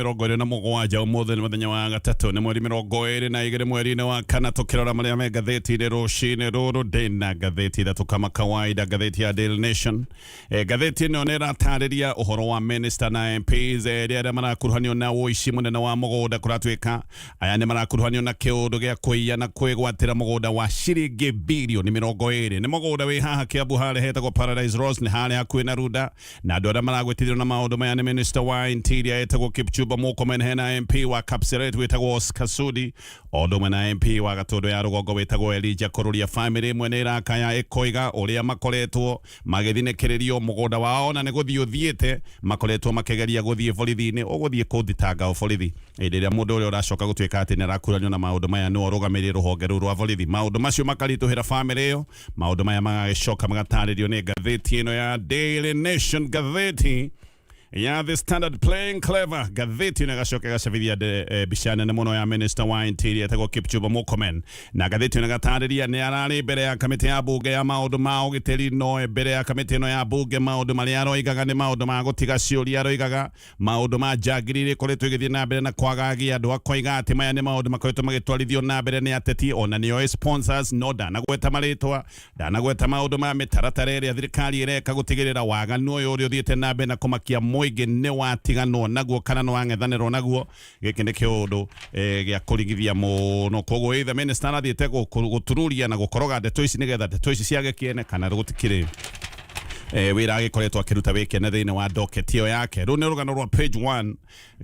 27. Ũmũthĩ nĩ mũthenya wa gatatũ, nĩ mweri 22 mweri-inĩ wa kana. Tũkĩrora marĩa me ngathĩti-inĩ rũcinĩ rũrũ, ndĩna ngathĩti ithatũ kama kawaida. Ngathĩti ya Daily Nation, ngathĩti ĩno nĩ ĩratarĩria ũhoro wa minister na MPs erĩ arĩa marakuruhanio na ũici mũnene wa mũgũnda. Kũratuĩka aya nĩ marakuruhanio na kĩũndũ gĩa kũiya na kwĩgwatĩra mũgũnda wa ciringi birioni 20. Nĩ mũgũnda wĩ haha Kiambu, harĩa hetagwo Paradise Rose, nĩ harĩa hakuhĩ na Runda. Na andũ arĩa maragwĩtithio na maũndũ maya nĩ minister wa interior etagwo Kipchumba Murkomen, hena MP wa Kapseret wĩtagwo Oscar Sudi, o ũndũ ũmwe na MP wa Gatũndũ ya Rũgongo wĩtagwo Elijah Kururia. Famĩlĩ ĩmwe nĩ ĩrakaya ĩkoiga ũrĩa makoretwo magĩthinĩkĩrĩrio mũgũnda wao na nĩ gũthiĩ ũthiĩte. Makoretwo makĩgeria gũthiĩ borithi-inĩ, ũgũthiĩ kũthitanga o borithi hĩndĩ ĩrĩa mũndũ ũrĩa ũracoka gũtuĩka atĩ nĩ arakuranio na maũndũ maya nĩwe ũrũgamĩrĩire rũhonge rũu rwa borithi. Maũndũ macio makaritũhĩra famĩlĩ ĩyo. Maũndũ maya magagĩcoka magatarĩrio nĩ ngathĩti ĩno ya Daily Nation. Ngathĩti ya The Standard, playing clever. Ngathĩti ĩno ĩgacoka ĩgacabithia mbica nene mũno ya minister wa interior etagwo Kipchumba Murkomen, na ngathĩti ĩno ĩgatarĩria nĩ ararĩ mbere ya kamĩtĩ ya bunge ya maũndũ ma ũgitĩri. No mbere ya kamĩtĩ ĩno ya bunge, maũndũ marĩa aroigaga nĩ maũndũ ma gũtiga ciũria. Aroigaga maũndũ ma njangiri iria ikoretwo igĩthiĩ na mbere na kwagagia andũ, akoiga atĩ maya nĩ maũndũ makoretwo magĩtwarithio na mbere nĩ ateti, ona nĩo sponsors, no ndanagweta marĩtwa, ndanagweta maũndũ ma mĩtaratara ĩrĩa thirikari ĩreka gũtigĩrĩra waganu ũyũ ũrĩa ũthiĩte na mbere na kũmakia mũingĩ nĩ watiganwo naguo kana nĩ wang'ethanĩrwo naguo. Gĩkĩ nĩ kĩũndũ gĩa kũrigithia mũno. Koguo either minister arathiĩte gũtururia na gũkoroga ndeto ici nĩgetha ndeto ici ciage kĩene, kana gũtikĩrĩ wĩra agĩkoretwo akĩruta wĩ kĩene thĩinĩ wa docket ĩyo yake. Rũu nĩ rũgano rwa page 1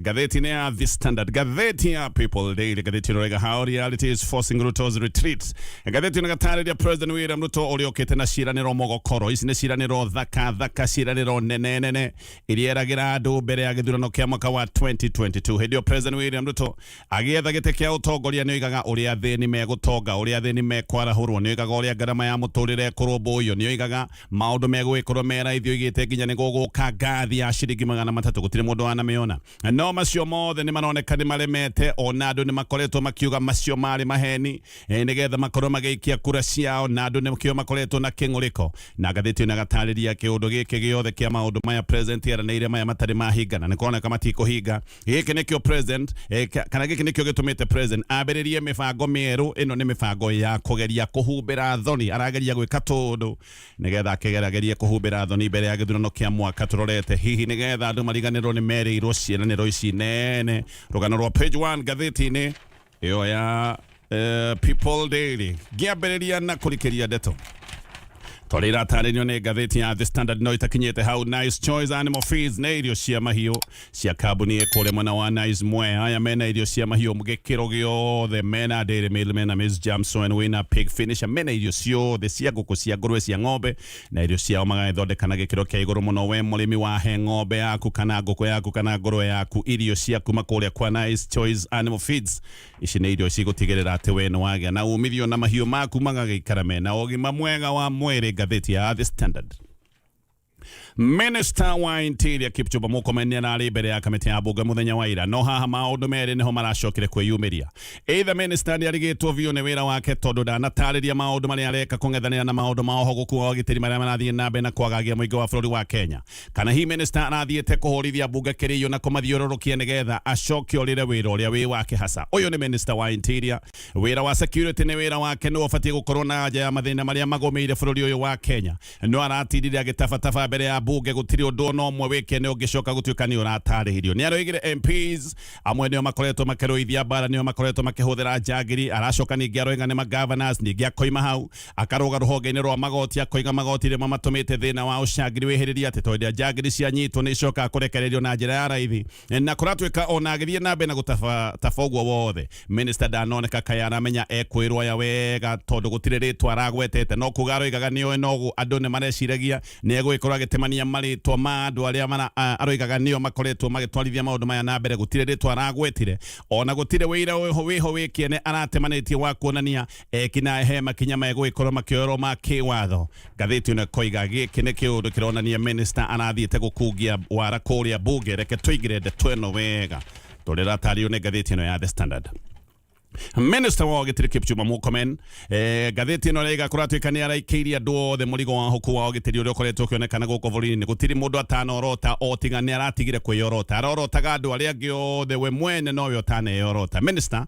ngathĩti-inĩ ya The Standard. Ngathĩti ya People Daily, ngathĩti ĩno ĩroiga "How reality is forcing Ruto's retreat". Ngathĩti ĩno ĩgatarĩria President William Ruto ũrĩa ũkĩte na ciĩranĩro mũgokoro. Ici nĩ ciĩranĩro thaka thaka, ciĩranĩro nene nene iria eragĩra andũ mbere ya gĩthurano kĩa mwaka wa 2022. Hĩndĩ ĩyo President William Ruto agĩetha gĩtĩ kĩa ũtongoria nĩ oigaga ũrĩa athĩni megũtonga, ũrĩa athĩni mekwarahũrwo, nĩ oigaga ũrĩa ngarama ya mũtũrĩre ĩkũrũmbũiyo, nĩ oigaga maũndũ megũgĩkorwo me raithi. Oigĩte nginya nĩ gũgũka ngathi ya ciringi 300. Gũtirĩ mũndũ wanamĩona, no macio mothe nĩ maroneka nĩ maremete. Ona andũ nĩ makoretwo makiuga macio marĩ maheni nĩgetha makorwo magĩikia kura ciao, na andũ nĩkĩo makoretwo na kĩng'ũrĩko. Na ngathĩti ĩno ĩgatarĩria kĩũndũ gĩkĩ gĩothe kĩa maũndũ maya president eranĩire, maya matarĩ mahingana, nĩ kũroneka matikũhinga. Gĩkĩ nĩkĩo president kana gĩkĩ nĩkĩo gĩtũmĩte president ambĩrĩrie mĩbango mĩerũ. Ĩno nĩ mĩbango ya kũgeria kũhumbĩra thoni. Arageria gwĩka tũndũ nĩgetha akĩgeragerie kũhumbĩra thoni mbere ya gĩthurano kĩa mwaka tũrorete, hihi nĩgetha andũ mariganĩrwo nĩ merĩirwo ciĩranĩro ici nene. Rũgano rwa page 1 ngathĩti-inĩ ĩyo ya People Daily. Ngĩambĩrĩria na kũrikĩria ndeto tondũ iratarĩrio nĩ ngathĩti ya The Standard, no itakinyĩte hau. Nice Choice Animal Feeds nĩ irio cia mahiũ cia kambuni ĩkũrĩa mwena wa Nice Mwea. Aya mena irio cia mahiũ gĩkĩro gĩothe, mena dairy meal, mena maize Jamson, wĩna pig finisher, mena irio ciothe cia ngũkũ, cia ngũrwe, cia ng'ombe, na irio ciao magagĩthondeka na gĩkĩro kĩa igũrũ mũno. We mũrĩmi, wahe ng'ombe yaku kana ngũkũ yaku kana ngũrwe yaku irio cia kuma kũrĩa kwa Nice Choice Animal Feeds, ici nĩ irio cigũtigĩrĩra atĩ we nĩ wagĩa na umithio na mahiũ maku magagĩikara mena ũgima mwega wa mwĩrĩ. Ngathĩti ya The Standard. Minister wa Interior Kipchumba Murkomen nĩ ararĩ mbere ya kamĩtĩ ya bunge mũthenya wa ira, no haha maũndũ merĩ nĩho maracokire kwĩyumĩria. Either minister nĩ arigĩtwo biũ nĩ wĩra wake, tondũ ndanatarĩria maũndũ marĩa areka kũng'ethanĩra na maũndũ ma ũhogũku wa ũgitĩri marĩa marathiĩ na mbere na kwagagia mũingĩ wa bũrũri wa Kenya, kana hihi minister arathiĩte kũhũrithia mbunge kĩrĩio na kũmathiũrũrũkia nĩgetha acoke orĩre wĩra ũrĩa wĩ wake hasa. Ũyũ nĩ minister wa Interior. Wĩra wa security nĩ wĩra wake, nĩwe ũbatiĩ gũkorwo na anja ya mathĩna marĩa magũmĩire bũrũri ũyũ wa Kenya, no aratindire agĩtabataba mbere ya bunge. Gũtirĩ ũndũ ona ũmwe wĩkene ũngĩcoka gũtuĩka nĩ ũratarĩirio. Nĩ aroigire MPs amwe nĩo makoretwo makĩrũithia mbara, nĩo makoretwo makĩhũthĩra njangiri. Aracoka ningĩ aroiga nĩ magovernors. Ningĩ akoima hau akarũga rũhonge-inĩ rwa magoti, akoiga magoti nĩmo matũmĩte thĩna wa ũcangiri wĩhĩrĩrie, atĩ tondũ njangiri cianyitwo nĩ icokaga kũrekererio na njĩra ya raithi. Na kũratuĩka ona agĩthiĩ na mbere na gũtabataba ũguo wothe, minister ndanoneka kaĩ aramenya ekwĩrwo aya wega, tondũ gũtirĩ rĩtwa aragwetete, no kuga aroigaga nĩoĩ. No andũ nĩ mareciragia nĩ egũgĩkorwo agĩtemania marĩtwa ma andũ arĩa aroigaga nĩo makoretwo magĩtwarithia maũndũ maya na mbere. Gũtirĩ rĩtwa aragwetire, ona gũtirĩ wĩira wĩho wĩho wĩ kĩene aratemanĩtie wa kuonania ekinaĩ he makinya megũgĩkorwo makĩoerwo ma kĩwatho. Ngathĩti ĩno ĩkoiga gĩkĩ nĩ kĩũndũ kĩronania minister arathiĩte gũkungia wara kũrĩa bunge. Reke tũingĩre ndeto ĩno wega tũrĩratarĩrio nĩ ngathĩti ĩno ya The Standard. Minister wa ũgitĩri Kipchumba Murkomen, ngathĩti ĩno ĩraiga kũratuĩka nĩ araikĩirie andũ othe mũrigo wa huku wa ũgitĩri ũrĩa ũkoretwo ũkĩonekana gũkũ bũrũri-inĩ. Gũtirĩ mũndũ atanorota o tiga nĩ aratigire kwĩyorota, arorotaga andũ arĩa angĩ othe, we mwene nowe ũtaneyorota. Minister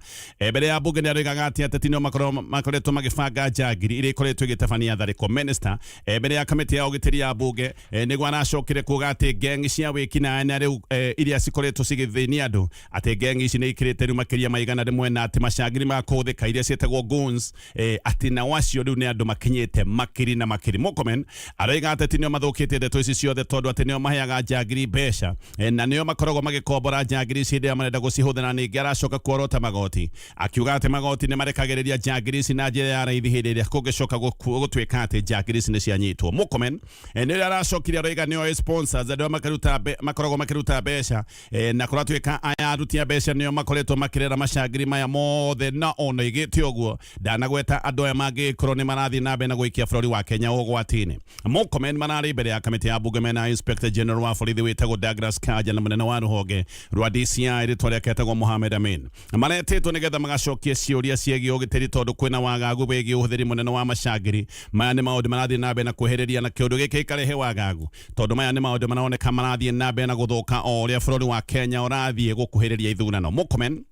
mbere ya bunge nĩ aroigaga atĩ ateti nĩo makoretwo magĩbanga njangiri iria ikoretwo igĩtabania tharĩko. Minister mbere ya kamĩtĩ ya ũgitĩri ya bunge nĩguo aracokire kuga atĩ gang cia wĩkinaĩ na rĩu iria cikoretwo cigĩthĩnia andũ, atĩ gang ici nĩ ikĩrĩte rĩu makĩria ma 100, na atĩ macangiri ma kũhũthĩka iria ciĩtagwo goons, atĩ nao acio rĩu nĩ andũ makinyĩte makiri na makiri. Murkomen aroiga ateti nĩo mathũkĩtie ndeto ici ciothe, tondũ atĩ nĩo maheaga njangiri mbeca na nĩo makoragwo magĩkombora njangiri ici hĩndĩ ĩrĩa marenda gũcihũthĩra. Ningĩ aracoka kuorota magoti, akiuga atĩ magoti nĩ marekagĩrĩria njangiri ici na njĩra ya raithi hĩndĩ ĩrĩa kũngĩcoka gũtuĩka atĩ njangiri ici nĩ cianyitwo. Murkomen nĩ aracokire aroiga nĩo sponsors, andũ arĩa makoragwo makĩruta mbeca, na kũratuĩka aya aruti a mbeca nĩo makoretwo makĩrera macangiri maya mothe. Na ona igĩte ũguo, ndanagweta andũ aya mangĩkorwo nĩ marathiĩ na mbere na gũikia bũrũri wa Kenya ũgwati-inĩ. Murkomen mararĩ mbere ya kamĩtĩ ya bunge mena Inspector General wa borithi wĩtagwo Douglas Kanja na mũnene wa rũhonge rwa DCI rĩtwa rĩake etagwo Mohamed Amin. Maretĩtwo nĩgetha magacokie ciũria ciĩgiĩ ũgitĩri, tondũ kwĩna wagagu wĩgiĩ ũhũthĩri mũnene wa macangiri maya. Nĩ maũndũ marathiĩ na mbere na kwĩhĩrĩria, na kĩũndũ gĩkĩ gĩkarehe wagagu, tondũ maya nĩ maũndũ maroneka marathiĩ na mbere na gũthũka o ũrĩa bũrũri wa Kenya ũrathiĩ gũkuhĩrĩria ithurano. Murkomen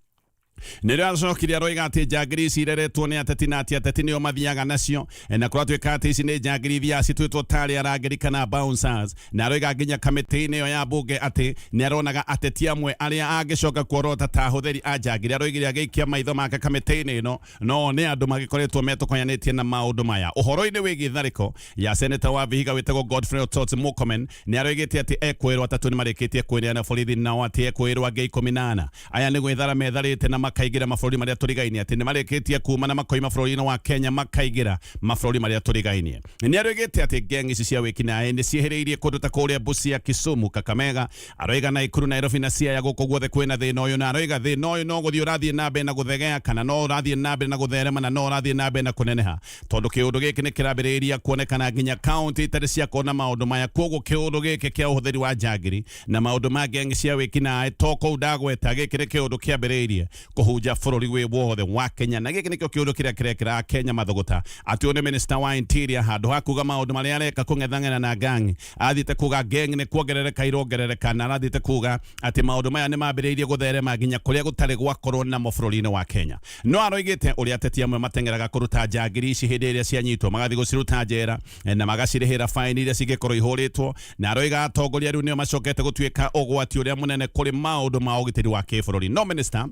nĩrĩo aracokire aroiga atĩ njangiri ici ireretwo nĩ ateti, na atĩ ateti nĩo mathiaga nacio, na kũratuĩka atĩ ici nĩ njangiri ithiaga cituĩtwo tarĩ arangĩri kana bouncers. Na aroiga nginya kamĩtĩ-inĩ ĩyo ya bunge atĩ nĩ aronaga ateti amwe arĩa angĩcoka kuorota ta ahũthĩri a njangiri. Aroigire agĩikia maitho make kamĩtĩ-inĩ ĩno no nĩ andũ magĩkoretwo metokonyanĩtie na maũndũ maya. Ũhoro-inĩ wĩgiĩ tharĩko ya seneta wa Vihiga wĩtagwo Godfrey Otot, Murkomen nĩ aroigĩte atĩ ekwĩrwo atatũ nĩ marĩkĩtie kwĩneana borithi, nao atĩ ekwĩrwo angĩ 14 aya nĩ gwĩthara metharĩte na makaingĩra mabũrũri marĩa tũrigainie, atĩ nĩ marĩkĩtie kuma na makoima bũrũri-inĩ wa Kenya makaingĩra mabũrũri marĩa tũrigainie. Nĩ aroigĩte atĩ gang ici cia wĩkinaĩ nĩ ciĩhĩrĩirie kũndũ ta kũrĩa Busia, Kisumu, Kakamega, aroiga Naikuru, Nairobi na Siaya, gũkũ guothe kwĩna thĩna ũyũ. Na aroiga thĩna ũyũ no gũthiĩ ũrathiĩ na mbere na gũthegea, kana no ũrathiĩ na mbere na gũtherema, na no ũrathiĩ na mbere na kũneneha, tondũ kĩũndũ gĩkĩ nĩ kĩrambĩrĩria kuonekana nginya kaunti itarĩ cia kuona maũndũ maya. Koguo kĩũndũ gĩkĩ kĩa ũhũthĩri wa njangiri na maũndũ ma gang cia wĩkinaĩ to kũu ndagweta, gĩkĩ nĩ kĩũndũ kĩambĩrĩirie kũhunja bũrũri wĩ wothe wa Kenya, na gĩkĩ nĩkĩo kĩũndũ kĩrĩa kĩrekĩra Kenya mathũgũta, atĩ ũyũ nĩ minister wa interior, handũ ha kuga maũndũ marĩa areka kũng'ethang'ena na gang, athiĩte kuga gang nĩ kuongerereka irongerereka, na arathiĩte kuga atĩ maũndũ maya nĩ mambĩrĩirie gũtherema nginya kũrĩa gũtarĩ gwakorwo namo bũrũri-inĩ wa Kenya. No aroigĩte ũrĩa ateti amwe mateng'eraga kũruta njangiri ici hĩndĩ ĩrĩa cianyitwo, magathiĩ gũciruta njera na magacirĩhĩra faini iria cingĩkorwo ihũrĩtwo. Na aroiga atongoria rĩu nĩo macokete gũtuĩka ũgwati ũrĩa mũnene kũrĩ maũndũ ma ũgitĩri wa kĩbũrũri. No minister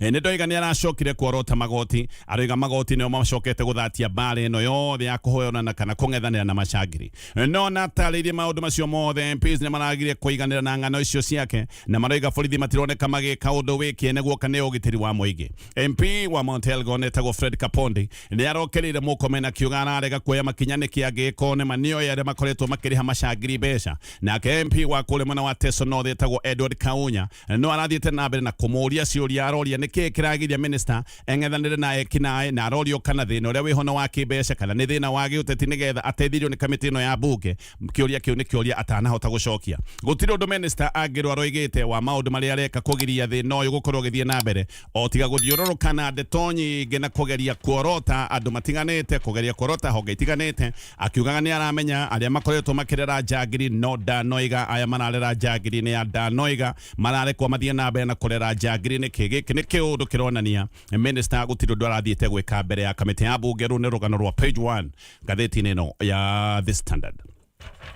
nĩ ndoiga nĩ aracokire kuorota magoti, aroiga magoti nĩo macokete gũthatia mbara ĩno yothe ya kũhoyana kana kũng'ethanĩra na macangiri. No natarĩirie maũndũ macio mothe, MPs nĩ maragire kũiganĩra na ng'ano icio ciake, na maroiga borithi matironeka magĩka ũndũ wĩ kĩene guoka nĩ ũgitĩri wa mũingĩ. MP wa Mount Elgon etagwo Fred Kapondi nĩ arokereire Murkomen akiuga ararega kuoya makinya nĩkĩ angĩkorwo nĩma nĩoĩ arĩa makoretwo makĩrĩha macangiri mbeca. Nake MP wa kũrĩa mwena wa Teso North etagwo Edward Kaunya no arathiĩte na mbere na kũmũria ciũria, aroria nĩkĩĩ kĩragiria minister eng'ethanĩre na ekinaĩ, na arorio kana thĩna ũrĩa wĩho nĩ wa kĩmbeca kana nĩ thĩna wa gĩũteti, nĩgetha ateithirio nĩ kamĩtĩ ĩno ya bunge. Kĩũria kĩu nĩ kĩũria atanahota gũcokia. Gũtirĩ ũndũ minister angĩrwo aroigĩte wa maũndũ marĩa areka kũgiria thĩna ũyũ gũkorwo ũgĩthiĩ na mbere, o tiga gũthiũrũrũka na ndeto nyingĩ na kũgeria kuorota andũ matiganĩte, kũgeria kuorota honge itiganĩte, akiugaga nĩ aramenya arĩa makoretwo makĩrera njangiri, no ndanoiga aya mararera njangiri nĩ ya ndanoiga mararekwo mathiĩ na mbere na kũrera njangiri nĩkĩ. Gĩkĩ nĩ kĩũndũ kĩronania minister gũtirĩ ũndũ arathiĩte gwĩka mbere ya kamĩtĩ ya bunge. Rũu nĩ rũgano rwa page 1 ngathĩti-inĩ ĩno ya The Standard.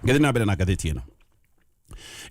Ngĩthiĩ na mbere na ngathĩti ĩno,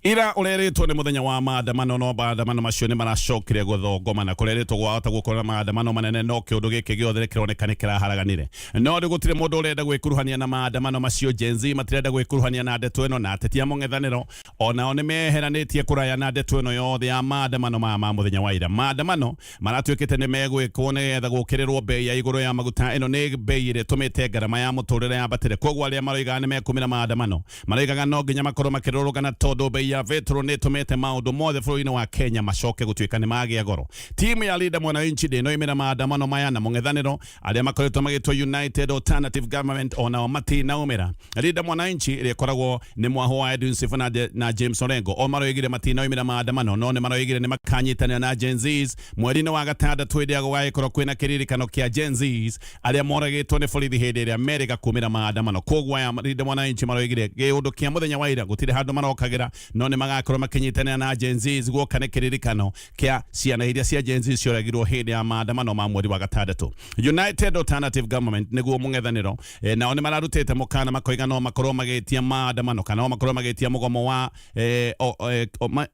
ira ũreritwo nĩ mũthenya wa maandamano, no maandamano macio nĩ maracokire gũthongomana. Kũreritwo gwahota gũkorwo na maandamano manene, no kĩũndũ gĩkĩ gĩothe kĩroneka nĩ kĩraharaganire. No rĩu gũtirĩ mũndũ ũrenda gwĩkuruhania na maandamano macio. Gen Z matirenda gwĩkuruhania na ndeto ĩno, na ateti a mũng'ethanĩro onao nĩ meheranĩtie kũraya na ndeto ĩno yothe ya maandamano maya ma mũthenya wa ira. Maandamano maratuĩkĩte nĩ megwĩkwo nĩgetha gũkĩrĩrwo bei ya igũrũ ya maguta. Ĩno nĩ bei ĩrĩa ĩtũmĩte ngarama ya mũtũrĩre yambatĩre. Koguo arĩa maroigaga nĩ mekumĩra maandamano maroigaga no nginya makorwo makĩrũrũngana, tondũ bei bei ya betro nĩ ĩtũmĩte maũndũ mothe bũrũri-inĩ wa Kenya macoke gũtuĩka nĩ magĩa goro. Timu ya Linda Mwananchi ndĩnoimĩra maandamano maya na mũng'ethanĩro arĩa makoretwo magĩtwo United Alternative Government onao matinaumĩra. Linda Mwananchi ĩrĩa ĩkoragwo nĩ mwahũ wa Edwin Sifuna na James Orengo o maroigire matinaumĩra maandamano no nĩ maroigire nĩ makanyitanĩra na Gen Zs mweri-inĩ wa gatandatũ hĩndĩ ĩrĩa gũgagĩkorwo kwĩna kĩririkano kĩa Gen Zs arĩa moragĩtwo nĩ borithi hĩndĩ ĩrĩa merĩga kumĩra maandamano. Koguo aya Linda Mwananchi maroigire gĩũndũ kĩa mũthenya wa ira gũtirĩ handũ marokagĩra no nĩ magakorwo makĩnyitanĩra na Gen Zs guoka nĩ kĩririkano kĩa ciana iria cia Gen Z cioragirwo hĩndĩ ya maandamano ma mweri wa gatandatũ. United Alternative Government nĩguo mũng'ethanĩro nao nĩ mararutĩte mũkana makoiga no makorwo magĩtia maandamano kana no makorwo magĩtia mũgomo wa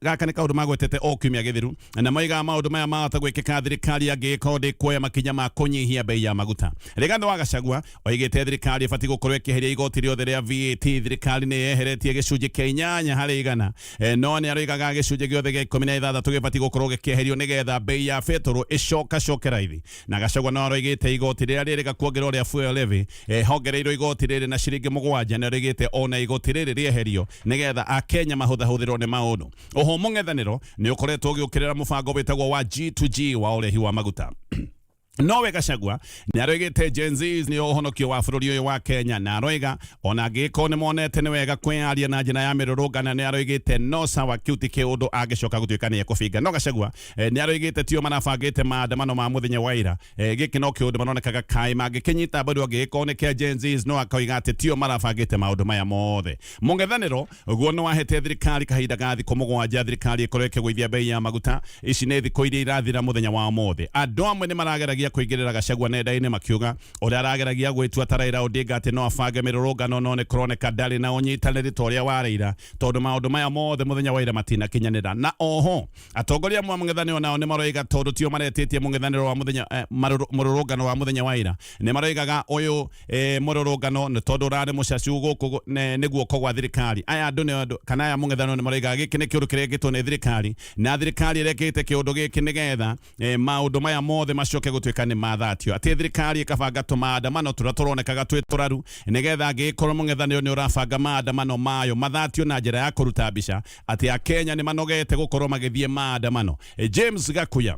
gaka nĩ kaũndũ magwetete o kiumia gĩthiru na moigaga maũndũ maya mahota gwĩkĩka thirikari angĩgĩkorwo ndĩkuoya makinya ma kũnyihia bei ya maguta. Rigathĩ wa Gachagua oigĩte thirikari ĩbatiĩ gũkorwo ĩkĩeheria igoti rĩothe rĩa VAT. Thirikari nĩ yeheretie gĩcunjĩ kĩa 8% no nĩ aroigaga gĩcunjĩ gĩothe gĩa 16 gĩbatiĩ gũkorwo gĩkĩeherio nĩgetha bei ya betũrũ ĩcokacoke raithi. Na Gachagua no aroigĩte igoti rĩrĩa rĩrĩga kuongererwo rĩa fuel levy hongereirwo igoti rĩrĩ na ciringi 7 nĩ aroigĩte ona igoti rĩrĩ rĩeherio nĩgetha akenya mahũthahũthĩrwo nĩ maũndũ. Oho mũng'ethanĩro nĩ ũkoretwo ũgĩũkĩrĩra mũbango wĩtagwo wa G2G wa ũrehi wa maguta. Nowe Gachagua nĩ aroigĩte Gen Zs nĩo ũhonokio wa bũrũri ũyũ wa Kenya na aroiga ona angĩgĩkorwo nĩ monete nĩ wega kwĩyaria na njĩra ya mĩrũrũngano nĩ aroigĩte no sawa kĩu ti kĩũndũ angĩcoka gũtuĩka nĩ ekũbinga. No Gachagua nĩ aroigĩte tio marabangĩte maandamano ma mũthenya wa ira gĩkĩ no kĩũndũ maronekaga kaĩ mangĩkĩnyita mbaru angĩgĩkorwo nĩ kĩa Gen Zs no akoiga atĩ tio marabangĩte maũndũ maya mothe. Mũng'ethanĩro guo nĩ wahete thirikari kahinda ga thikũ 7 thirikari ĩkorwo ĩkĩgũithia bei ya maguta. Ici nĩ thikũ iria irathira mũthenya wa ũmũthĩ. Andũ amwe nĩ marageragia kũingĩrĩra Gachagua nenda-inĩ makiuga ũrĩa arageragia gwĩtua ta Raila Odinga atĩ no abange mĩrũrũngano no nĩ kũroneka ndarĩ na ũnyitanĩri ta ũrĩa warĩ ira tondũ maũndũ maya mothe mũthenya wa ira matinakinyanĩra. Na oho atongoria amwe a mũng'ethanĩro nao nĩ maroiga tondũ tio maretĩtie mũng'ethanĩro wa mũthenya mũrũrũngano wa mũthenya wa ira nĩ maroigaga ũyũ mũrũrũngano nĩ tondũ ũrarĩ mũcacu gũkũ nĩ guoko gwa thirikari. Aya andũ nĩ andũ kana aya mũng'ethanĩro nĩ maroigaga gĩkĩ nĩ kĩũndũ kĩrekĩtwo nĩ thirikari na thirikari ĩrekĩte kĩũndũ gĩkĩ nĩgetha maũndũ maya mothe macoke gũtuĩka nĩ mathatio atĩ thirikari ĩkabanga tũmaandamano tũrĩa tũronekaga twĩ tũraru nĩgetha angĩgĩkorwo mũng'ethanĩro nĩ ũrabanga maandamano mayo mathatio na njĩra ya kũruta mbica atĩ akenya nĩ manogete gũkorwo magĩthiĩ maandamano. James Gakuya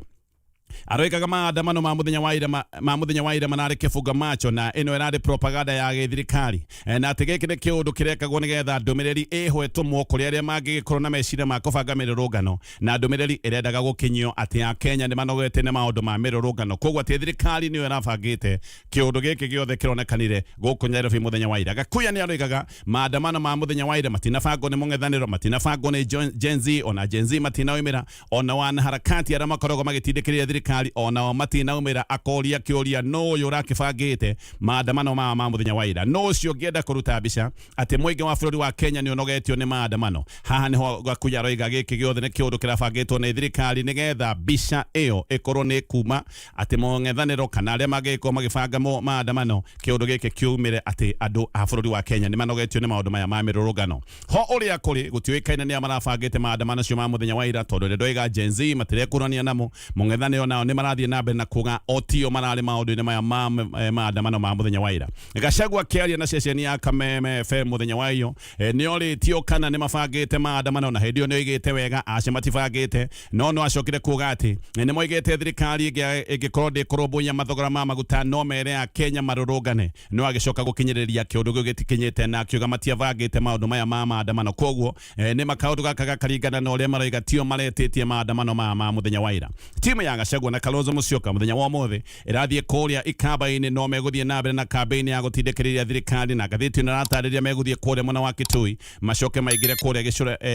aroigaga maandamano ma mũthenya wa ira ma mũthenya wa ira mararĩ kĩbunga macho na ĩno ĩrarĩ propaganda ya gĩthirikari na atĩ gĩkĩ nĩ kĩũndũ kĩrekagwo nĩgetha ndũmĩrĩri ĩho ĩtũmwo kũrĩ arĩa mangĩgĩkorwo na meciria ma kũbanga mĩrũrũngano na ndũmĩrĩri ĩrendaga gũkinyio atĩ akenya nĩ manogete nĩ maũndũ ma mĩrũrũngano koguo atĩ thirikari nĩyo ĩrabangĩte kĩũndũ gĩkĩ gĩothe kĩronekanire gũkũ Nairobi mũthenya wa ira. Gakuya nĩ aroigaga maandamano ma mũthenya wa ira matinabangwo nĩ mũng'ethanĩro matinabangwo nĩ Gen Z ona Gen Z matinaumĩra ona wanaharakati arĩa makoragwo magĩtindĩkĩrĩria thirikari onao matinaumĩra akoria kĩũria nũ ũyũ ũrakĩbangĩte maandamano maya ma mũthenya wa ira nũ ũcio ũngĩenda kũruta mbica atĩ mũingĩ wa bũrũri wa Kenya nĩ ũnogetio nĩ maandamano. Haha nĩho Gakuya aroiga gĩkĩ gĩothe nĩ kĩũndũ kĩrabangĩtwo nĩ thirikari nĩgetha mbica ĩyo ĩkorwo nĩ kuma atĩ mũng'ethanĩro kana arĩa mangĩgĩkorwo magĩbanga maandamano kĩũndũ gĩkĩ kiumĩre atĩ andũ a bũrũri wa Kenya nĩ manogetio nĩ maũndũ maya ma mĩrũrũngano. Ho ũrĩa kũrĩ gũtiũĩkaine nĩa marabangĩte maandamano acio ma mũthenya wa ira tondũ nĩndoiga Gen Z matirekũrania namo mũng'ethanĩro nao nĩ marathiĩ na mbere na kuga o tio mararĩ maũndũ-inĩ maya ma maandamano ma mũthenya wa ira. Gachagua akĩaria na ceceni ya Kameme FM mũthenya wa iyo nĩ orĩtio kana nĩ mabangĩte maandamano na hĩndĩ ĩyo nĩ oigĩte wega aca matibangĩte no no acokire kuga atĩ nĩ moigĩte thirikari ĩngĩkorwo ndĩkũrũmbũiya mathogora ma maguta no mere Akenya marũrũngane no agĩcoka gũkinyĩrĩria kĩũndũ kĩu gĩtikinyĩte na akiuga matiabangĩte maũndũ maya ma maandamano koguo nĩ makaũndũ gaka gakaringana na ũrĩa maroiga tio maretĩtie maandamano maya ma mũthenya wa ira. Timu ya Gachagua na Kalonzo Musyoka mũthenya wa ũmũthĩ ĩrathiĩ kũrĩa ikamba-inĩ no megũthiĩ na mbere na kambĩini ya gũtindĩkĩrĩria thirikari na ngathĩti ĩno ĩratarĩria megũthiĩ kũrĩa mwena wa Kitui macoke maingĩre kũrĩa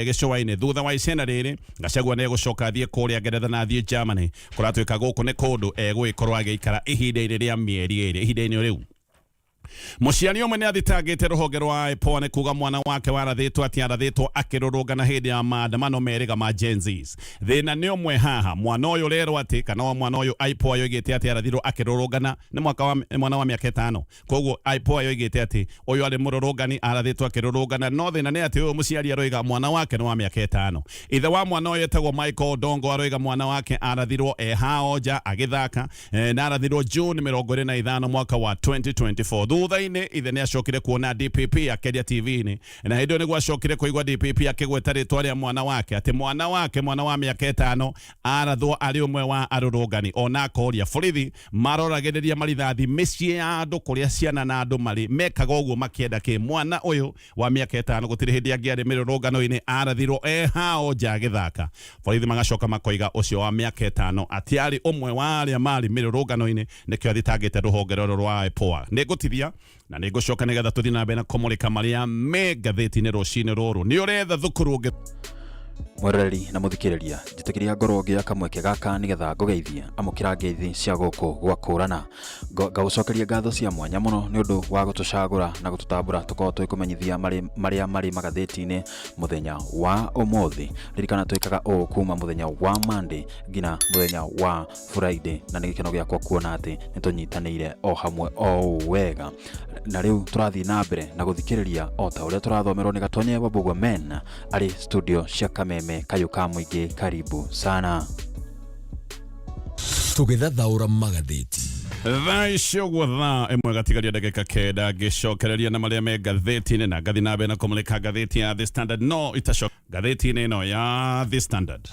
gĩcũa-inĩ. Thutha wa icena rĩrĩ Gachagua nĩ egũcoka athiĩ kũrĩa Ngeretha na athiĩ Germany kũratuĩka gũkũ nĩ kũndũ egũgĩkorwo agĩikara ihinda-inĩ rĩa mĩeri 2 ihinda-inĩ rĩu. Mũciari ũmwe nĩ athitangĩte rũhonge rwa IPOA nĩ kuga mwana wake warathĩtwo atĩ arathĩtwo akĩrũrũngana hĩndĩ ya maandamano merĩga ma Gen Zs. Thĩna nĩ ũmwe haha mwana ũyũ rerwo atĩ kana wa mwana ũyũ IPOA yoigĩte atĩ arathirwo akĩrũrũngana nĩ mwaka wa mwana wa mĩaka 5 koguo IPOA yoigĩte atĩ ũyũ arĩ mũrũrũngani arathĩtwo akĩrũrũngana no thĩna nĩ atĩ ũyũ mũciari aroiga mwana wake nĩ wa mĩaka 5. Ithe wa mwana ũyũ etagwo Michael Odongo aroiga mwana wake arathirwo e hao nja agĩthaka na arathirwo June 25 mwaka wa 2024. Thutha-inĩ ithe nĩ acokire kuona DPP akĩaria TV-inĩ, na hĩndĩ ĩyo nĩguo acokire kũigua DPP akĩgweta rĩtwa rĩa mwana wake, atĩ mwana wake, mwana wa mĩaka 5, arathwo arĩ ũmwe wa arũrũngani. Ona akoria borithi maroragĩrĩria marithathi mĩciĩ ya andũ kũrĩa ciana na andũ marĩ, mekaga ũguo makĩenda kĩ? Mwana ũyũ wa mĩaka 5 gũtirĩ hĩndĩ angĩarĩ mĩrũrũngano-inĩ, arathirwo e hao nja agĩthaka. Borithi magacoka makoiga ũcio wa mĩaka 5 atiarĩ ũmwe wa arĩa marĩ mĩrũrũngano-inĩ, nĩkĩo athitangĩte rũhonge rũrũ rwa IPOA. Nĩngũtithia na nĩngũcoka nĩgetha tũthiĩ na mbere na kũmũrĩka marĩa me ngathĩti-inĩ rũcinĩ rũrũ. Nĩ ũretha thukuru ũngĩ. Mwĩroreri na mũthikĩrĩria, njĩtĩkĩria ngorwo ngĩoya kamweke gaka nĩgetha ngũgeithie, amũkĩra ngeithi cia gũkũ gwa kũrana. Ngagũcokeria ngatho cia mwanya mũno nĩ ũndũ wa gũtũcagũra na gũtũtambũra tũkorwo tũgĩkũmenyithia marĩa marĩ magathĩti-inĩ mũthenya wa ũmũthĩ. Ririkana twĩkaga ũũ kuma mũthenya wa Monday nginya mũthenya wa Friday, na nĩ gĩkeno gĩakwa kuona atĩ nĩ tũnyitanĩire o hamwe o ũũ wega. Na rĩu tũrathiĩ na mbere na gũthikĩrĩria o ta ũrĩa tũrathomerwo nĩ Gatonye wa Mbugua Men arĩ studio cia Kameme Kayũ ka Mũingĩ. Karibu sana. Tũgĩthathaũra magathĩti. Thaa ici ũguo thaa 1 gatigaria ndagĩka 9, ngĩcokereria na marĩa me ngathĩti-inĩ na ngathi na mbere na kũmũrĩka ngathĩti ya The Standard, no itacoka ngathĩti-inĩ ĩno ya The Standard.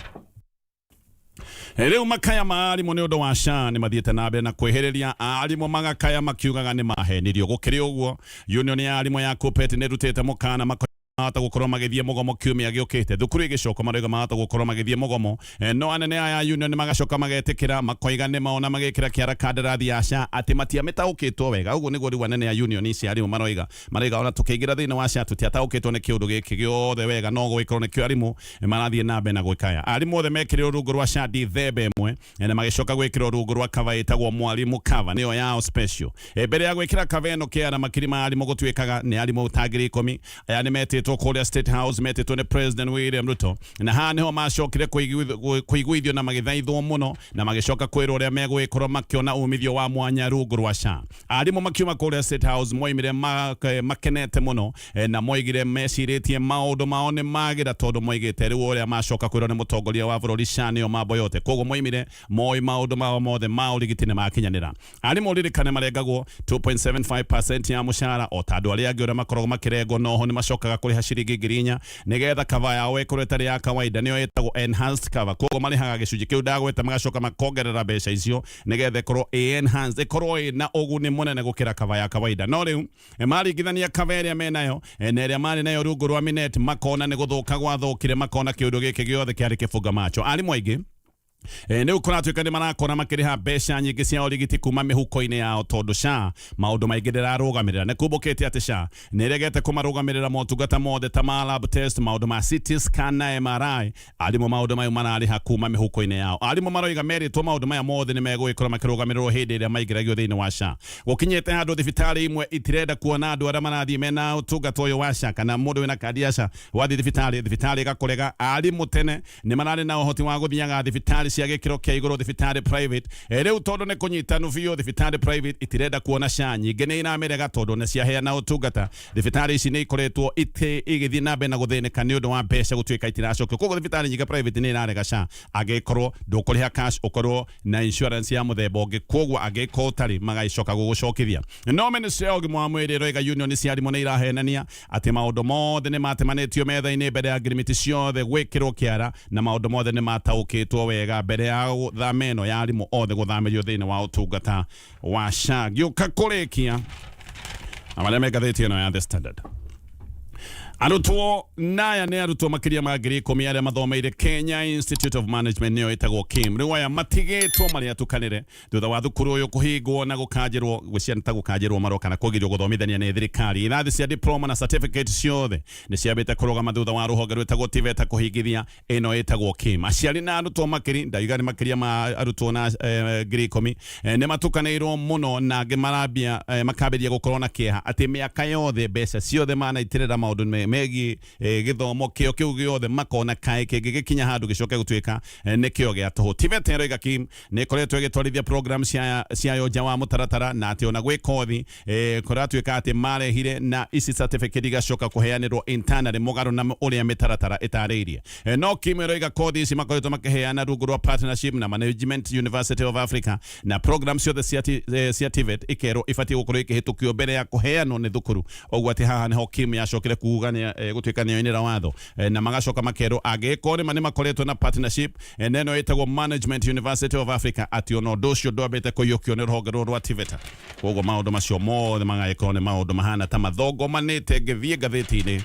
Rĩu makaya ma arimũ nĩ ũndũ wa SHA nĩ mathiĩte na mbere na kwĩhĩrĩria, arimũ magakaya makiugaga nĩ mahenirio. Gũkĩrĩ ũguo, union ya arimũ ya KUPPET nĩ ĩrutĩte mũkana mahota gũkorwo magĩthiĩ mũgomo kiumia gĩũkĩte. Thukuru igĩcoka marauga mahota gũkorwo magĩthiĩ mũgomo, no anene aya a union magacoka magetĩkĩra, makoiga nĩ maona magĩkĩra kĩara kandarathi ya SHA atĩ matiamĩtaũkĩtwo wega. Ũguo nĩguo rĩu anene a union ici arimũ maroiga. Marauga ona tũkĩingĩra thĩinĩ wa SHA tũtiataũkĩtwo nĩ kĩũndũ gĩkĩ gĩothe wega, no gũgĩkorwo nĩkĩo arimũ marathiĩ na mbere na gwĩkaya. Arimũ othe mekĩrirwo rungu rwa SHA ndithemba 1, na magĩcoka gwĩkĩrwo rungu rwa cover ĩtagwo mwalimu cover, nĩyo yao special. Mbere ya gwĩkĩra cover ĩno kĩara, makiri ma arimũ gũtuĩkaga nĩ arimũ ta 10,000. Aya nĩ metĩtwo kũrĩa State House, metĩtwo nĩ President William Ruto, na haha nĩho macokire kũiguithio na magĩthaithwo mũno, na magĩcoka kwĩrwo ũrĩa megũgĩkorwo makĩona umithio wa mwanya rungu rwa SHA. Arimũ makiuma kũrĩa State House moimire makenete mũno, na moigire mecirĩtie maũndũ mao nĩ magĩra, tondũ moigĩte rĩu ũrĩa macoka kwĩrwo nĩ mũtongoria wa bũrũri SHA nĩyo mambo yote. Koguo moimire moĩ maũndũ mao mothe ma ũrigiti nĩ makinyanĩra. Arimũ ririkane marengagwo 2.75% ya mũcara o ta andũ arĩa angĩ ũrĩa makoragwo makĩrengwo, noho nĩ macokaga kũrĩha ciringi 4,000 nĩgetha cover yao ĩkorwo ĩtarĩ ya kawaida, nĩyo ĩtagwo enhanced cover. Koguo marĩhaga gĩcunjĩ kĩu ndagweta, magacoka makongerera mbeca icio nĩgetha ĩkorwo ĩ enhanced, ĩkorwo ĩna ũguni mũnene gũkĩra cover ya kawaida. No rĩu maringithania cover ĩrĩa menayo na ĩrĩa marĩ nayo rungu rwa Minet, makona nĩ gũthũka gwathũkire, makona kĩũndũ gĩkĩ gĩothe kĩarĩ kĩbunga macho. Arimũ aingĩ nĩ kũratuĩka nĩ marakora makĩrĩha mbeca nyingĩ cia ũrigiti kuma mĩhuko-inĩ yao, tondũ SHA maũndũ maingĩ ndĩrarũgamĩrĩra. Nĩ kumbũkĩte atĩ SHA nĩ ĩregete kũmarũgamĩrĩra motungata mothe ta ma lab test, maũndũ ma CT scan na MRI. Arimũ maũndũ mayo mararĩha kuma mĩhuko-inĩ yao. Arimũ maroiga merĩtwo maũndũ maya mothe nĩ megũgĩkorwo makĩrũgamĩrĩrwo hĩndĩ ĩrĩa maingĩragio thĩinĩ wa SHA. Gũkinyĩte handũ thibitarĩ imwe itirenda kuona andũ arĩa marathiĩ mena ũtungata ũyũ wa SHA, kana mũndũ wĩna kandi ya SHA wathiĩ thibitarĩ, thibitarĩ ĩgakũrega. Arimũ tene nĩ mararĩ na ũhoti wa gũthiaga thibitarĩ cia gĩkĩro kĩa igũrũ, thibitarĩ private. Rĩu tondũ nĩ kũnyitanu biũ, thibitarĩ private itirenda kuona SHA, nyingĩ nĩ iramĩrega tondũ nĩ ciaheana ũtungata. Thibitarĩ ici nĩ ikoretwo igĩthiĩ na mbere na gũthĩnĩka nĩ ũndũ wa mbeca gũtuĩka itiracokio. Koguo thibitarĩ nyingĩ private nĩ irarega SHA angĩkorwo ndũkũrĩha cash, ũkorwo na insurance ya mũthemba ũngĩ. Koguo angĩkorwo ũtarĩ, magagĩcoka gũgũcokithia. No ministry ya ũgima wa mwĩrĩ ĩroiga union cia arimũ nĩ irahenania atĩ maũndũ mothe nĩ matemanĩtio metha-inĩ mbere ya ngirimiti ciothe gwĩkĩrwo kĩara, na maũndũ mothe nĩ mataũkĩtwo wega mbere ya thama ĩno ya arimũ othe gũthamĩrio thĩinĩ wa ũtungata wa SHA. Ngĩũka kũrĩkia na marĩa me ngathĩti ĩno ya The Standard. Arutwo naya nĩ arutwo makĩria ma 10,000 arĩa mathomeire Kenya Institute of Management, nĩyo ĩtagwo KIM. Rĩu aya matigĩtwo marĩ atukanĩre thutha wa thukuru ũyũ kũhingwo na gũkanjĩrwo gwĩciana ta gũkanjĩrwo marũa kana kũgirio gũthomithania nĩ thirikari. Irathi cia diploma na certificate ciothe nĩ ciambĩte kũrũgama thutha wa rũhonge rwĩtagwo TVETA kũhingithia ĩno ĩtagwo KIM. Aciari na arutwo makĩri ndaiga nĩ makĩria ma arutwo na 10,000 nĩ matukanĩirwo mũno, na angĩ marambia makambĩrĩria gũkorwo na kĩeha atĩ mĩaka yothe mbeca ciothe manaitĩrĩra maũndũ Megiĩ gĩthomo kĩo kĩu gĩothe makona kaĩ kĩngĩgĩkinya handũ gĩcoke gũtuĩka nĩkĩo gĩa tũhũ. TVET ĩroiga Kim nĩ ĩkoretwo ĩgĩtwarithia program ciayo nja wa mũtaratara, na atĩ ona gwĩ kothi kũratuĩka atĩ marehire na ici certificate igacoka kũheanĩrwo internally mũgarũ na ũrĩa mĩtaratara ĩtarĩirie. No Kim ĩroiga kothi ici makoretwo makĩheana rungu rwa partnership na Management University of Africa, na program ciothe cia TVET ikerwo ibatiĩ gũkorwo ikĩhĩtũkio mbere ya kũheanwo nĩ thukuru. Ũguo atĩ haha nĩho Kim yacokire kuga gũtuĩka nĩyo watho, na magacoka makerwo angĩgĩkorwo nĩma nĩ makoretwo na partnership na ĩno ĩtagwo Management University of Africa, atĩ ona ũndũ ũcio ndwambĩte kũiyũkio nĩ rũhonge rũrũ rwa TVET. Koguo maũndũ macio mothe magagĩkorwo nĩ maũndũ mahana ta mathongomanĩte. Ngĩthiĩ ngathĩti-inĩ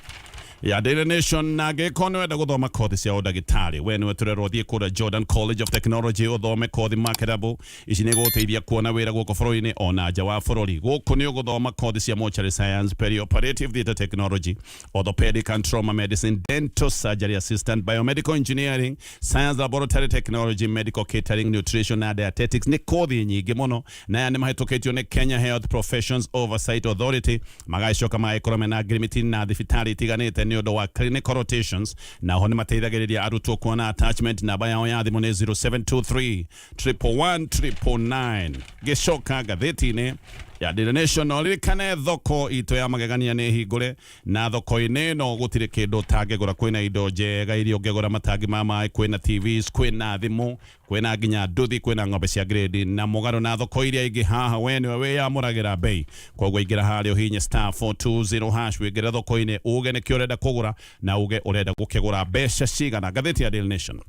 ya Daily Nation, na angĩkorwo nĩ wenda gũthoma kothi cia ũndagĩtarĩ, we nĩwe tũrerwo thiĩ kũrĩa Jordan College of Technology ũthome kothi marketable. Ici nĩ gũgũteithia kuona wĩra gũkũ bũrũri-inĩ ona nja wa bũrũri. Gũkũ nĩ ũgũthoma kothi cia mortuary science, perioperative theatre technology, orthopedic and trauma medicine, dental surgery assistant, biomedical engineering, science laboratory technology, medical catering, nutrition na dietetics. Nĩ kothi nyingĩ mũno, na aya nĩ mahĩtũkĩtio nĩ Kenya Health Professions Oversight Authority, magagĩcoka magagĩkorwo mena agreement na thibitarĩ itiganĩte nĩ ũndũ wa clinical rotations, na ho nĩ mateithagĩrĩria arutwo kuona attachment. Namba yao ya thimũ nĩ 0723 111 999. Gĩcoka ngathĩti-inĩ ya Daily Nation, no ririkane thoko itũ ya magegania nĩ hingũre, na thoko-inĩ ĩno gũtirĩ kĩndũ ũtangĩgũra. Kwĩna indo njega iria ũngĩgũra, matangi ma maĩ, kwĩna TVs, kwĩna thimũ, kwĩna nginya nduthi, kwĩna ng'ombe cia grade, na mũgarũ na thoko iria ingĩ, haha we nĩwe wĩyamũragĩra bei. Koguo ingĩra harĩa ũhinye *420#, wĩingĩre thoko-inĩ, uge nĩkĩ ũrenda kũgũra na uge ũrenda gũkĩgũra mbeca cigana. Ngathĩti ya Daily Nation,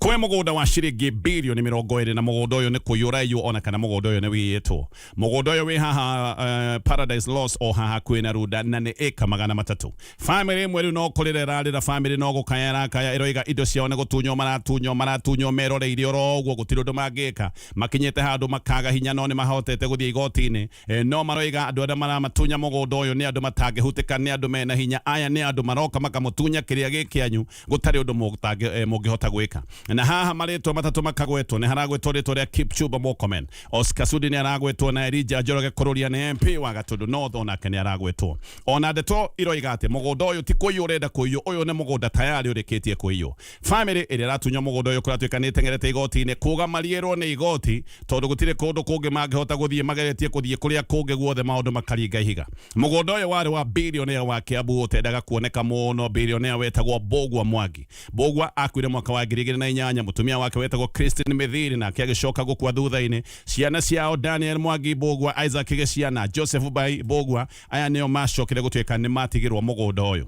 kwĩ mũgũnda wa ciringi birioni 20, na mũgũnda ũyũ nĩ kũiyũra iyũ ona kana mũgũnda ũyũ nĩ wiyĩtwo. Mũgũnda ũyũ wĩ haha Paradise Loss, o haha kwĩna Runda, na nĩ ĩka 300. Famĩlĩ ĩmwe rĩu no kũrĩra ĩrarĩra, famĩlĩ no gũkaya ĩrakaya, ĩroiga indo ciao nĩ gũtunywo maratunywo, maratunywo meroreire oro ũguo, gũtirĩ ũndũ mangĩka. Makinyĩte handũ makaga hinya, no nĩ mahotete gũthiĩ igoti-inĩ. No maroiga andũ arĩa maramatunya mũgũnda ũyũ nĩ andũ matangĩhutĩka, nĩ andũ mena hinya. Aya nĩ andũ maroka makamũtunya kĩrĩa gĩ kĩanyu gũtarĩ ũndũ mũngĩhota gwĩka. Na haha marĩtwa matatũ makagwetwo, nĩ haragwetwo rĩtwa rĩa Kipchumba Murkomen, Oscar Sudi nĩ aragwetwo, na Elijah Njoroge Kururia nĩ MP wa Gatundu North, onake nĩ aragwetwo. Ona ndeto iroiga atĩ mũgũnda ũyũ ti kũiywo ũrenda kũiywo, ũyũ nĩ mũgũnda tayari ũrĩkĩtie kũiywo. Family ĩrĩa ĩratunywo mũgũnda ũyũ kũratuĩka nĩ ĩteng'erete igoti-inĩ kuga mariĩrwo nĩ igoti, tondũ gũtirĩ kũndũ kũngĩ mangĩhota gũthiĩ. Mageretie kũthiĩ kũrĩa kũngĩ guothe, maũndũ makaringa ihiga. Mũgũnda ũyũ warĩ wa billionaire wa Kiambu ũtendaga kuoneka mũno, billionaire wetagwo Mbũgua Mwangi. Mbũgua akuire mwaka wa 2008. Mũtumia wake wetagwo Christine Mithiri nake agĩcoka gũkua thutha-inĩ. Ciana ciao Daniel Mwangi Mbũgua, Isaac Gĩciana, Joseph Bai Mbũgua, aya nĩo macokire gũtuĩka nĩ matigĩrwo mũgũnda ũyũ.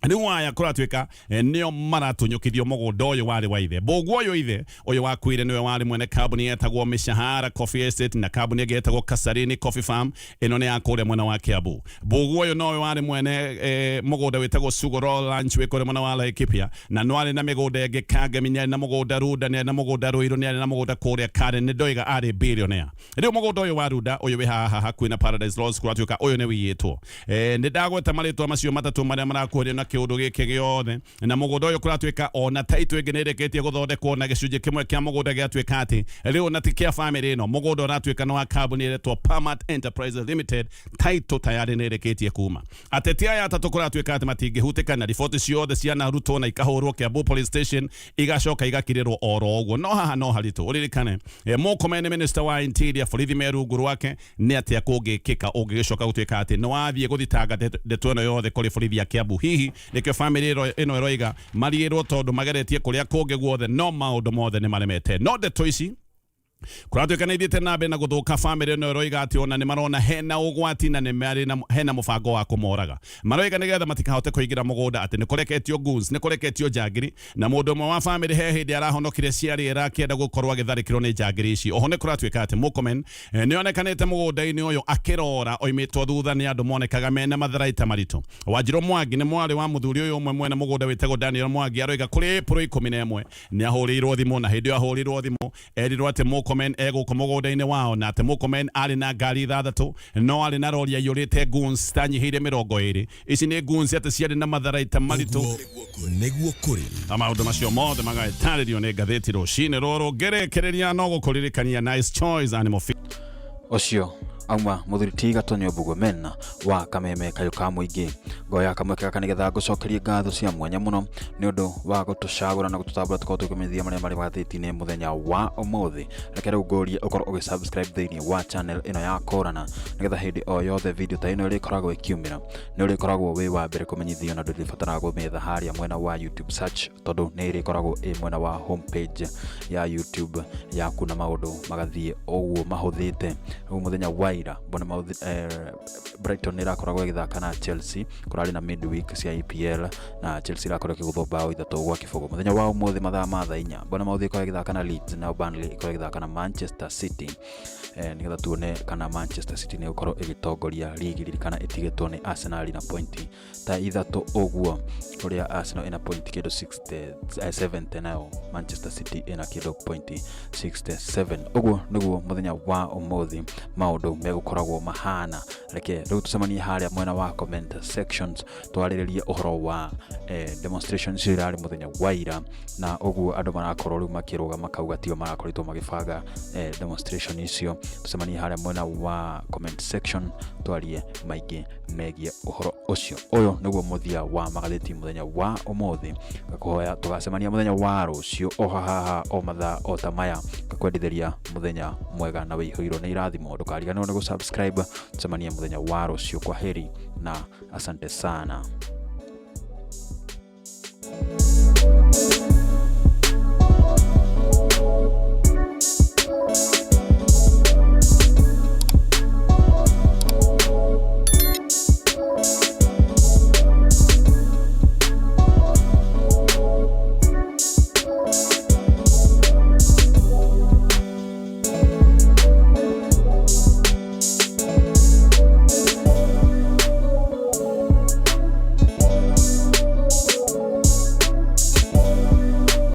Rĩu aya kũratuĩka nĩo maratunyũkithio mũgũnda ũyũ warĩ wa ithe Mbũgua ũyũ. Ithe ũyũ wakuire nĩwe warĩ mwene kambuni yetagwo Mishahara Coffee Estate na kambuni ĩngĩ yetagwo Kasarini Coffee Farm, ĩno nĩ ya kũrĩa mwena wa Kiambu. Mbũgua ũyũ nowe warĩ mwene mũgũnda wĩtagwo Sugoro Ranch wĩ kũrĩa mwena wa Laikipia, na no arĩ na mĩgũnda ĩngĩ Kangemi, nĩ arĩ na mũgũnda Runda, nĩ arĩ na mũgũnda Ruiru, nĩ arĩ na mũgũnda kũrĩa Karen. Nĩ ndoiga arĩ billionaire. Rĩu mũgũnda ũyũ wa Runda ũyũ wĩ haha hakuhĩ na Paradise Loss, kũratuĩka ũyũ nĩ wiyĩtwo. Nĩ ndagweta marĩtwa macio matatũ marĩa marakuhĩrĩrio na kĩũndũ gĩkĩ gĩothe, na mũgũnda ũyũ kũratuĩka ona title ĩngĩ nĩ ĩrĩkĩtie gũthondekwo, na gĩcunjĩ kĩmwe kĩa mũgũnda gĩatuĩka atĩ rĩu na ti kĩa famĩlĩ ĩno. Mũgũnda ũratuĩka nĩ wa kambuni ĩretwo Pamat Enterprises Limited. Title tayari nĩ ĩrĩkĩtie kuma. Ateti aya atatũ kũratuĩka atĩ matingĩhutĩka, na riboti ciothe cianarutwo na ikahũrwo Kiambu Police Station, igacoka igakirĩrwo oro ũguo. No haha no haritũ ũririkane, Murkomen nĩ minister wa interior, borithi me rungu rwake. Nĩ atĩa kũngĩkĩka ũngĩgĩcoka gũtuĩka atĩ nĩ wathiĩ gũthitanga ndeto ĩno yothe kũrĩ borithi a Kiambu? Hihi nĩkĩo famĩlĩ ĩno ĩroiga mariĩrwo, tondũ mageretie kũrĩa kũngĩ guothe no maũndũ mothe nĩ maremete. No ndeto ici kũratuĩka nĩ ithiĩte na mbere na gũthũka. Famĩlĩ ĩno ĩroiga atĩ ona nĩ marona hena ũgwati na nĩ marĩ na hena mũbango wa kũmoraga. Maroiga nĩgetha matikahote kũingĩra mũgũnda, atĩ nĩ kũreketio goons, nĩ kũreketio njangiri, na mũndũ ũmwe wa famĩlĩ he hĩndĩ arahonokire ciarĩ akĩenda gũkorwo agĩtharĩkĩrwo nĩ njangiri ici. Oho nĩ kũratuĩka atĩ Murkomen nĩ onekanĩte mũgũnda-inĩ ũyũ akĩrora oimĩtwo thutha nĩ andũ monekaga mena matharaita maritũ. Wanjirũ Mwangi nĩ mwarĩ wa mũthuri ũyũ ũmwe mwene mũgũnda wĩtagwo Daniel Mwangi, aroiga kũrĩ April 11 nĩ ahũrĩirwo thimũ, na hĩndĩ ĩyo ahũrĩirwo thimũ erirwo atĩ Murkomen egũkũ mũgũnda-inĩ wao, na atĩ Murkomen arĩ na ngari ithathatũ, no arĩ na rori aiyũrĩte goons tanyihĩire 20. Ici nĩ goons atĩ ciarĩ na matharaita maritũ. Nĩguo kũrĩ. Na maũndũ macio mothe magagĩtarĩrio nĩ ngathĩti rũcinĩ rũrũ. Ngĩrĩkĩrĩria no gũkũririkania Nice Choice Animal Feed. Ũcio. Auma muthuri ti Gatonyo Mbugo-men wa Kameme Kayũ ka Mũingĩ. Ngoya kamweke gaka nĩgetha ngũcokerie ngatho cia mwanya mũno nĩ ũndũ wa gũtũcagũra na gũtũtambũra tũkorwo tũkĩmenyithia marĩa marĩ magathĩti-inĩ mũthenya wa ũmũthĩ. Reke rĩu ngũrie ũkorwo ũgĩ subscribe thĩinĩ wa channel ĩno ya Kũrana nĩgetha hĩndĩ o yothe video ta ĩno ĩrĩkoragwo ĩkiumĩra nĩ ũrĩkoragwo wĩ wa mbere kũmenyithio na ndũrĩbataraga kũmĩetha harĩa mwena wa YouTube search tondũ nĩ ĩrĩkoragwo ĩ mwena wa homepage ya YouTube yaku na maũndũ magathiĩ ũguo mahũthĩte. Rĩu mũthenya wa ira Bournemouth, Brighton nĩ ĩrakoragwo ĩgĩthaka na Chelsea, kũrarĩ na midweek cia EPL na Chelsea ĩrakorwo ĩkĩgũthwo bao 3-0. Mũthenya wa ũmũthĩ mathaa ma thaa 4 Bournemouth ĩkorwo ĩgĩthaka na Leeds, nayo Burnley ĩkorwo ĩgĩthaka na Manchester City, nĩgetha tuone kana Manchester City nĩ ĩgũkorwo ĩgĩtongoria ligi. Ririkana ĩtigĩtwo nĩ Arsenal na pointi ta 3 ũguo, kũrĩa Arsenal ĩna point kĩndũ 70, nayo Manchester City ĩna kĩndũ point 67. Ũguo nĩguo mũthenya wa ũmũthĩ maũndũ megũkoragwo mahana. Reke rĩu tũcemanie harĩa mwena wa comment sections twarĩrĩrie ũhoro wa demonstration icio irarĩ mũthenya wa ira, na ũguo andũ marakorwo rĩu makĩrũga makauga tio marakoretwo magĩbanga demonstration icio. Tũcemanie harĩa mwena wa comment section twarie maingĩ megiĩ ũhoro ũcio. Ũyũ nĩguo mũthia wa magathĩti mũthenya wa ũmũthĩ. Ngakũhoya tũgacemania mũthenya wa rũciũ o haha o mathaa o ta maya. Ngakwendithĩria mũthenya mwega na wĩihũirwo nĩ irathimo. Ndũkariganĩrwo nĩ gũ-subscribe. Tũcemanie mũthenya wa rũciũ. Kwa heri na asante sana.